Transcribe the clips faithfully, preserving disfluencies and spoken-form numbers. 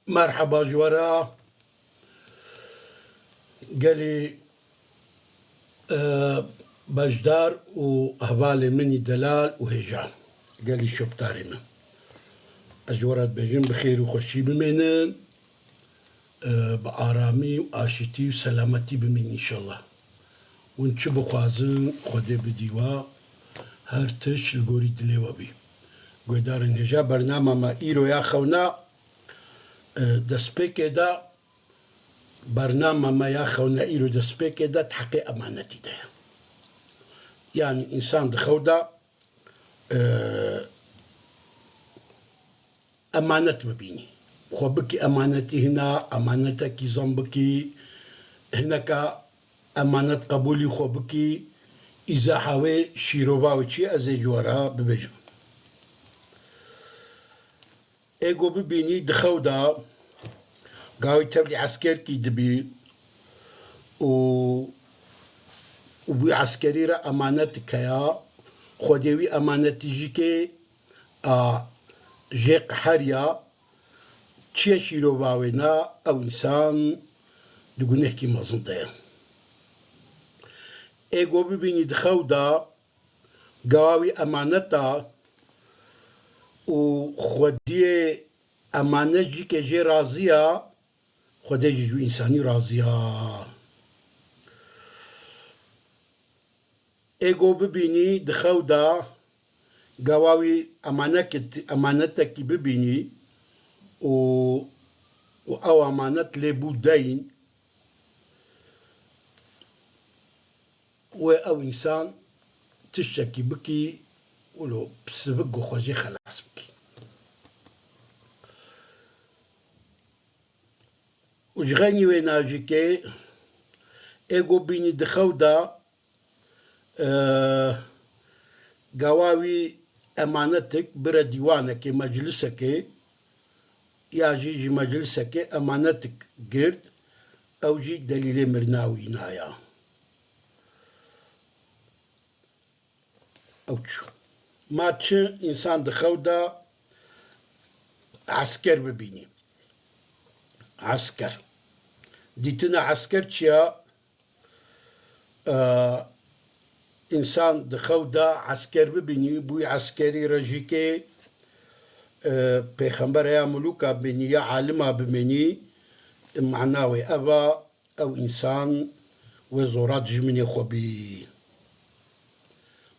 Merheba ji we re gelî, e, beşdar û hevalê min î delal û hêja. Gelî şopdarê min. Ez ji we re dibêjim bi xêr û xweşî bimênin, e, bi aramî û aşîtî û selametî bimînin înşallah. Hûn çi bixwazin, Xwedê bidî we, her tişt li gorî dilê we bî. Guhdarên hêja, bernama me îro ya xewna, e, destpêkê de, bernama me ya xewna îro destpêkê de di heqê emanetî de ye. Yanî însan di xew de, e, emanet bibînî. Xwe bikî emanetî hina, emanetekî zam bikî, hineka emanet qebûlî xwe bikî, îzaha wê şîrova wê çi ye, ez ê ji we re bibêjim. Ê ku bibînî di xew de gawî tevlî eskerkî dibî û, û wî eskerî re emanetik heya, xwedê wî emanetî jî kê a jê qeheriya, çi ye şîrova wê ne, ew însan di gunehkî mezin de ye. Ê ku bibînî di xew de, gawa wî emaneta û xwediyê emanet jî ke jê razî ya, Xwedê jî ji wî însanî razî ya. Ê ku bibînî di xew de, gawa wî emanekê-, emanetekî bibînî û, û ew emanet lê bû deyn, wê ew însan tiştekî bikî, wilo bi sivik ku xwe jê xelas bikî. Û ji xeynî wê najikê, ê ku bînî di xew de, e, gawa wî emanetik bire dîwanekê, meclisekê, ya jî ji meclisekê emanetik girt, ew jî delîlê mirina wî naya. Ew çû. Ma çi însan di xew de esker bibînî. Esker. Dîtina esker çi ya? Ee, însan di xew de esker bibînî, bûyî eskerî re jî kê, e, pêxember ya milûka bimînî, ya alima bimînî, mana wê ev a, ew însan wê zora dijminê xwe bî.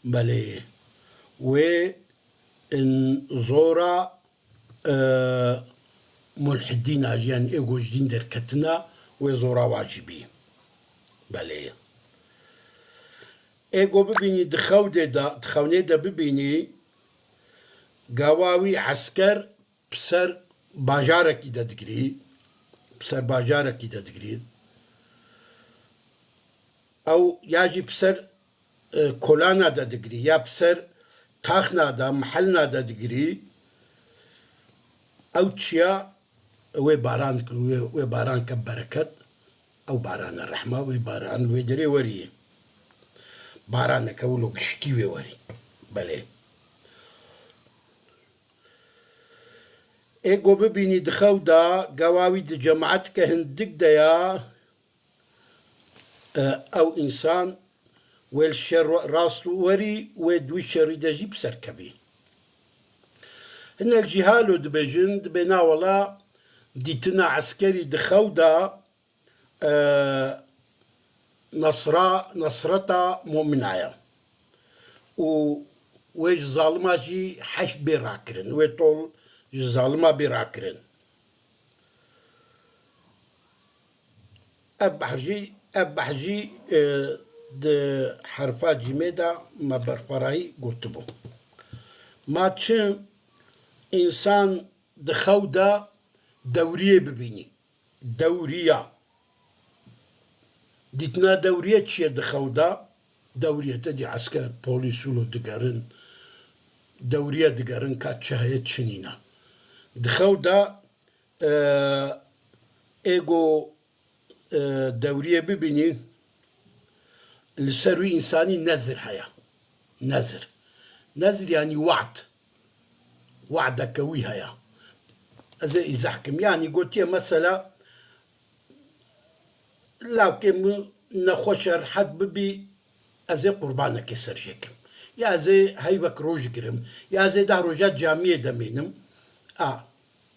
Belê. Wê in zora, e, mulhidîna jî, yanî ê ku ji dîn derketina, wê zora wa jî bî. Belê. Ê ku bibînî di xewdê de, di xewnê de bibînî, gawa wî esker bi ser bajarekî de digirî, bi ser bajarekî de digirî. Ew ya jî bi ser, e, kolana de digirî, ya bi ser taxna de, mihelna de digirî. Ew çiya wê baran, wê, wê baran ke bereket, ew barana rehma, wê baran wê derê werî. Baraneke wilo gişkî wê werî. Belê. Ê ku bibînî di xew de, gawa wî di cemaetke hindik de ya, e, ew însan wê li şer rast werî, wê di wî şerî de jî bi ser kevî. Hinek jî halo dibêjin, dibê na wela dîtina eskerî di xew de, e, nasra, nasreta mumina ye. Û wê ji zalima jî heşt bê rakirin. Wê tol ji zalima bê rakirin. Ev behr jî, ev behr jî, e, di herfa cîmê de me berxwerayî gotibû. Ma çi însan di xew de dewriyê bibînî. Dewriya. Dîtina dewriye çi ye di xew de? Dewriye te dî esker, polîs wilo digerin. Dewriye digerin ka çi heye çi nîne. Di xew de, e, ê ku, e, dewriye bibînî, li ser wî însanî nezir heye. Nezir. Nezir yanî wad. Wadeke wî heye. Ez ê îzah kim. Yanî gotiye mesela, lawkê min nexweş e, rehet bibî, ez ê qurbanekê ser jê kim. Ya ez ê heyvek roj girim. Ya ez ê deh roja camiyê de mênim. A,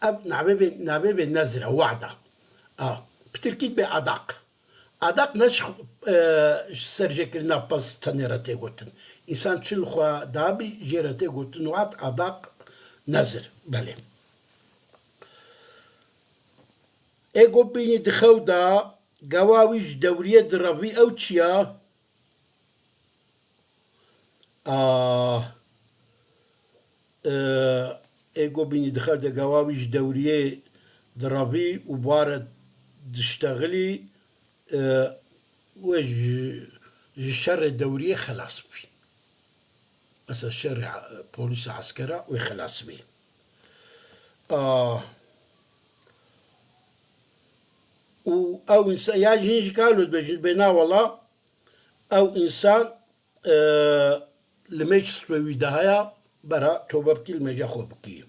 ev navê bê, navê bê nezir e, wada. A, bi tirkî dibê adaq. Adaq ne ji, e, ji ser jêkirina pez tenê re tê gotin. Însan çi li xwe dabî jê re tê gotin, wad adaq nezir. Belê. Ê go bînî di xew de, gawa wî ji dewriyê direvî, ew çi ya? Ah, e, ê go bînî di xew de gawa wî ji dewriyê direvî û bi wa re diştexilî, e, wê ji, ji şerê dewriyê xelas bibî. Mesela şerê, e, polîsa eskera wê xelas bî. Ah, û ew însan, ya jin jî kalo dibêjin, bê na wela, ew însan, e, limêj sibê wî de haya, bera tobe bikî, limêja xwe bikî.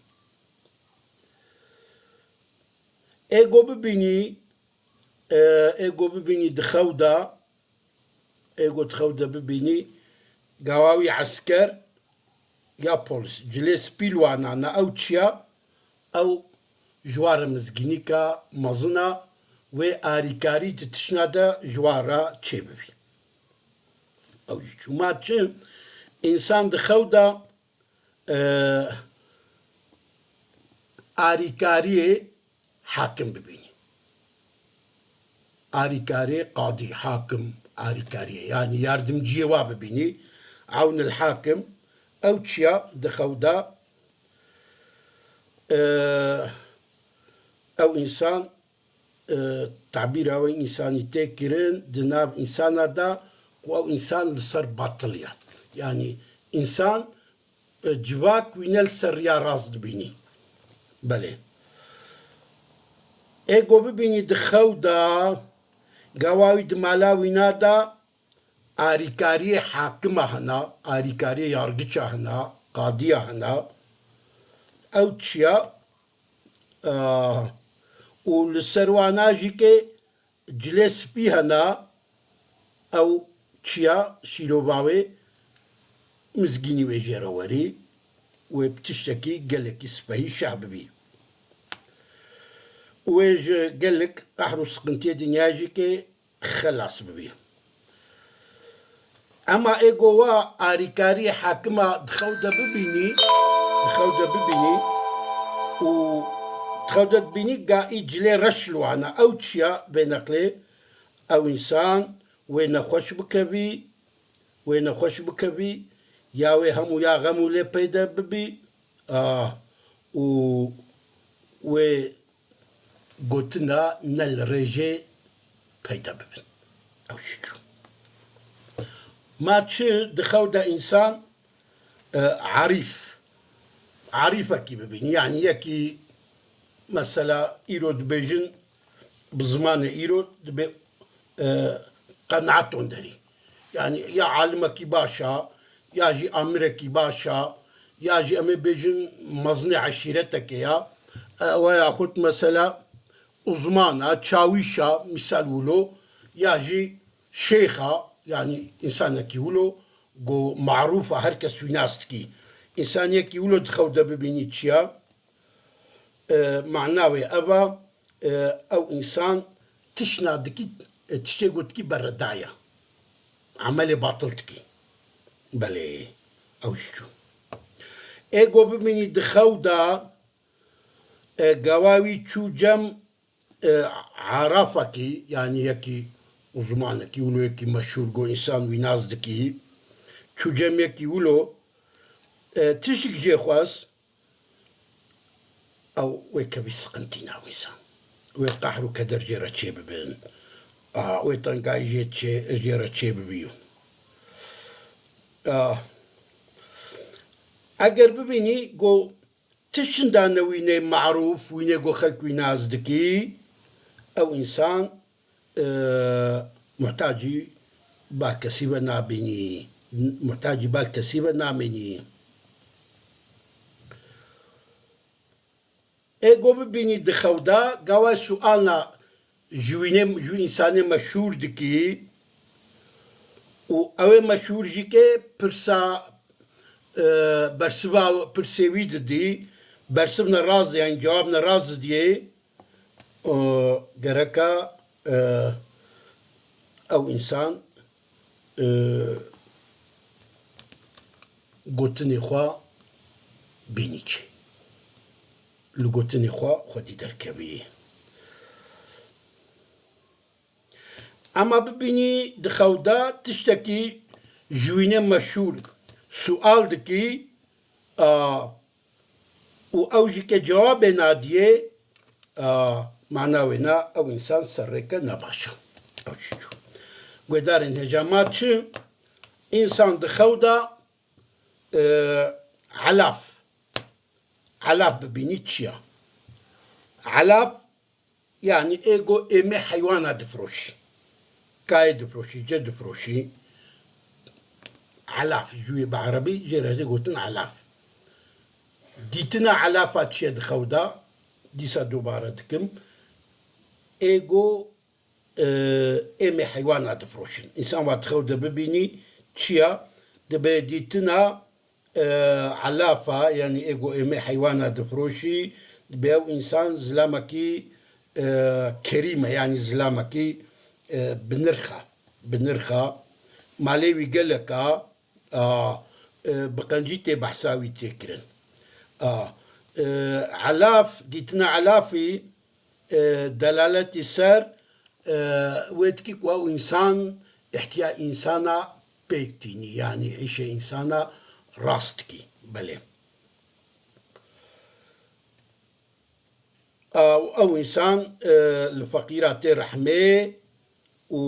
Ê go bibînî, e, ê go bibînî di xew de, ê go di xew de bibînî, gawa wî esker ya polîs, cilê spî li wana, na ew çi ya? Ew ji wa re mizgînîka mezin a, wê arîkarî di tiştna de ji wa re çêbibî. Ew jî çû. Ma çi? Însan di xew de, e, arîkariyê hakim bibînî. Arîkarê qadî, hakim, arîkariyê, yanî yardimciyê wa bibînî. Ewnil hakim, ew çiya di xew de, e, ew însan, e, tabîra wê însanî tê kirin, di nav însana de ku ew însan li ser batil ya. Yanî însan e, civak wî ne li ser riya rast dibînî. Belê. Ê go bibînî di xew de, gawa wî di mala wîna de arîkariyê hakima hena, arîkariyê yargiça hena, qadiya hena. Ew çiya, e, û li ser wana jî ke cilê spî hena, ew çiya şîrova wê mizgînî wê jê re werî, wê bi tiştekî gelekî sipehî şeh bibî. Wê ji gelek qehr û siqintiyê dinyayê jî kê xelas bibî. Ema ê go wa arîkariyê hakima di xew de bibînî, di xew de bibînî û di xew de dibînî ga î cilê reş li wana, ew çiya vê neqlê, ew însan wê nexweş bikevî, wê nexweş bikevî, ya wê hemû ya xem û lê peyde bibî, ah, û wê gotina ne li rêjê peyda bibin. Ew jî çû. Ma çi di xew de însan, e, arîf, arîfekî bibînî, yanî yekî mesela îro dibêjin, bi zimanê îro dibê, e, qenaton derî. Yanî ya alimekî baş a, ya jî amirekî baş a, ya jî em ê bêjin mezinê eşîretekê ya. E, we yaxud mesela uzman a, çawîş a, mîsal wilo, ya jî şêx a, yanî însanekî wilo ku marûf a, her kes wî nas dikî. Însaniyekî wilo di xew de bibînî çiya? E, mana wê ev a, e, ew însan tişna dikî, e, tiştê ku dikî berredaya. Emelê batil dikî. Belê, ew jî çû. Ê ku bimînî di xew de, e, gawa wî çû cem, e, arafekî, yanî yekî uzmanekî wilo, yekî meşhûr ku însan wî nas dikî, çû cem yekî wilo, e, tişik jê xwest, ew wê kevî siqintî nav însan. Wê qehr û keder jê re çê bibin. A, wê tengayî jê çê, jê re çê bibî. A, eger bibînî ku tişt da ne wînê marûf, wînê ku xelk wî nas dikî, ew însan e, muhtacî bal kesî ve nabînî, muhtacî bal kesî ve namînî. Ê go bibînî di xew de, gawa sualna ji wînê, ji wî însanê meşhûr dikî û ew ê meşhûr jî ke pirsa, e, bersiva pirsê wî didî, bersiv ne rast, yani cewab ne rast didiyê, o, gereka, e, ew însan, e, gotinê xwe bênî çi. Li gotinê xwe xwedî derkevî. Ema bibînî di xew de tiştekî ji wînê meşhûr sual dikî, a, û ew jî ke cewabê nadiyê, a, mana wê ne ew însan serrêke ne baş e. Ew jî çû. Guhdarên hêja ma çi? Însan di xew de, e, elaf. Elaf bibînî çi ya? Elaf, yani ê go êmê heywana difiroşî. Kayê difiroşî, ce difiroşî. Elaf, ji wê bi erebî jê re jê gotin elaf. Dîtina elafa çi ye di xew de? Dîsa dubare dikim. Ê go, e, êmê heywana difiroşin. Însan wa di xew de bibînî çi ya? Dibe dîtina, e, elafa, yani ê go êmê heywana difiroşî, dibe ew însan zilamekî, e, kerîm e, yani zilamekî, e, bi nirx e, bi nirx e. Malê wî gelek e, a, e, bi qencî tê behsa wî tê kirin. A, e, elaf, dîtina elafî, e, delaletî ser, e, wê dikî ku ew însan îhtiya însana pêk tînî, yanî îşê însana rast dikî. Belê. Ew, ew însan, e, li feqîra tê rehmê û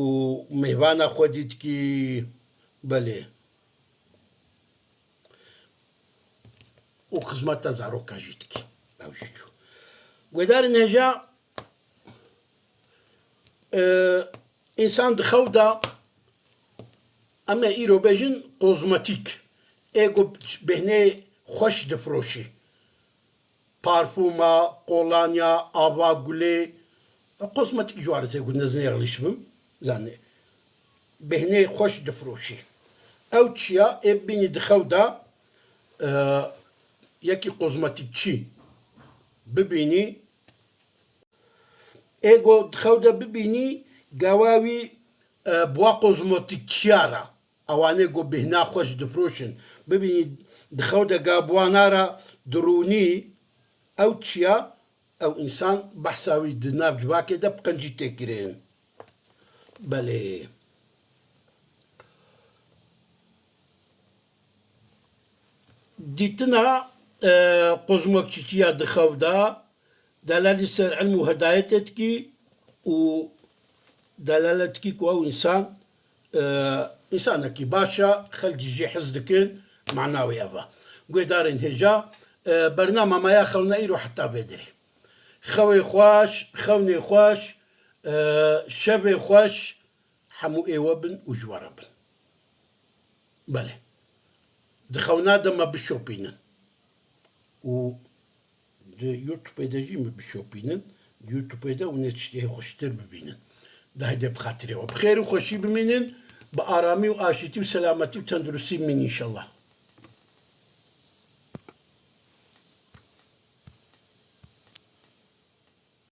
mêvana xwedî dikî, belê. Û xizmeta zaroka jî dikî. Ew jî çû. Guhdarên hêja, e, însan di xew de, em ê îro bêjin kozmetîk. Ê ku bêhnê xweş difiroşî. Parfuma, kolanya, ava gulê, kozmetîk ji wan re tê ku nezînê yexlîş bim. Zanê, bêhnê xweş difiroşî. Ew çiya ê bibînî di xew de, e, yekî kozmetîkçî bibînî, ê go di xew de bibînî, gawa wî, e, bi wa kozmetîkçiya re. Ewanê ku bêhna xweş difiroşin, bibînî di xew de ga bi wana re dirûnî, ew çiya? Ew însan behsa wî di nav civakê de bi qencî tê kirin. Belê. Dîtina, e, kozmokçîçiya di xew de, delalî ser ilm û hedayetê dikî û delalet dikî ku ew însan, e, însanekî baş e, xelkî jê hez dikin, mana wê ev e. Guhdarên hêja, e, bernama me ya xewna îro heta vê derê. Xewê xweş, xewnê xweş, e, şevê xweş, hemû ê we bin û ji we re bin. Belê. Di xewna de me bişopînin. Û di YouTubeê de jî me bişopînin. Di YouTubeê de hûn ê tiştê xweştir bibînin. De hêdê bi xatirê we. Bi xêr û xweşî bimînin. Bi aramî û aşîtî û selametî û tenduristî bimînin înşallah.